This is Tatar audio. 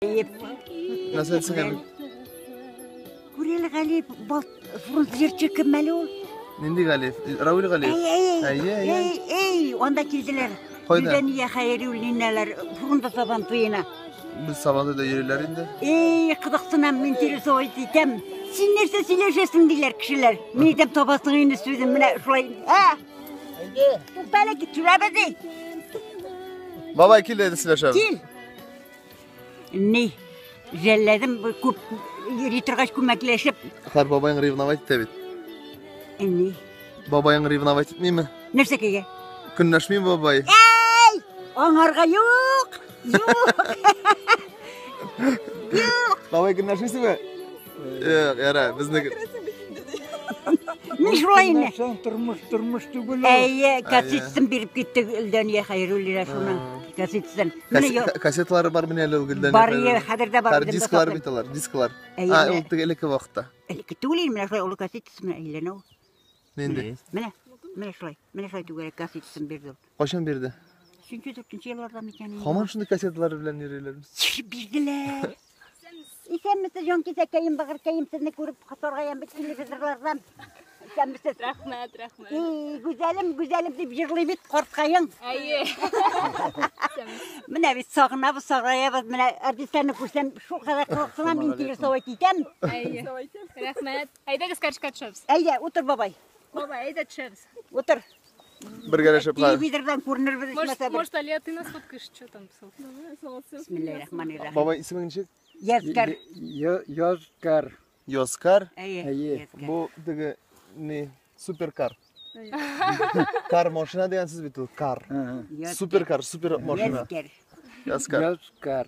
Нәрсә әйтсең әле? Күрәле Галиев, бал фронт җырчы кем әле ул? Нинди Галиев? Равил Галиев. Әй, әй, Әйе, әйе. әй, әй, анда килделәр. Кайда? Гүзәния Хәйруллиналар фронта сабан туена. Без Сабантуйда йөриләр инде. Эй, кызыксынам, интересовать итәм. Син нәрсә сөйләшәсең диләр кешеләр. Мин әйтәм, табасың инде сүзен, менә шулай. Ә? Тукта әле, төшерәбез ди. Бабай кил әйдә сөйләшәбез. Кил. Ни? Жәлләдем, бу күп йөри торгач күмәкләшеп. Хәр бабаең ревновать итә бит. Ни? Бабаең ревновать итмиме? Нәрсәкәгә? Көнләшмиме бабай? Әй! Аңарга юк! Юк! Юк! Бабай көнләшмисеңме? Юк, яра, безнеке. Мин шулай инде. Көнләшсәң, тормыш тормыш түгел ул. Әйе, кассетасын биреп китте Гөлдания Хәйруллина шуның кассетасын. Менә Касс- Кассеталары бар менә әле ул Гөлдания. Бар, е, хәзер дә бар, Хәр үзем дә дисклар саклыйм. бит алар, дисклар. Әйе, А, менә. ул теге элекке вакытта. Элекке түгел инде, менә шулай олы кассетасы менә әйләнә ул. Нинди? Менә, менә шулай, менә шулай түгәрәк кассетасын бирде ул. Кайчан бирде? Өченче, дүртенче елларда микән инде? Һаман шундый кассеталар белән йөриләр. Бирделәр. Исәнмесез, җан кисәкәем, бәгырькәем, сезне күреп саргаям бит телевизорлардан. Исәнмесез. Рәхмәт, рәхмәт. И, гүзәлем, гүзәлем дип җырлый бит карткаең. Әйе. Менә бит сагынабыз, сагаябыз. Менә артистларны күрсәм, шул кадәр кызыксынам, интересовать итәм. Әйе. Рәхмәт. Әйдәгез каршыга төшәбез. Әйдә, утыр, бабай. Бабай, әйдә төшәбез. Утыр. Бергәләшеп. Телевизордан күренербез Может, ичмаса бер. может, Алия, ты нас фоткаешь, что там? Бисмиллаһир-рахманир-рахим. Бабай исемең ничек? Язкар. Язкар. Йоскар. Әйе. Әйе. Язкар. Бу теге ни суперкар. Кар машина дигән сүз бит ул, кар. Ага. Язкар. Суперкар, супер машина. Язкар. Яскар. Язкар.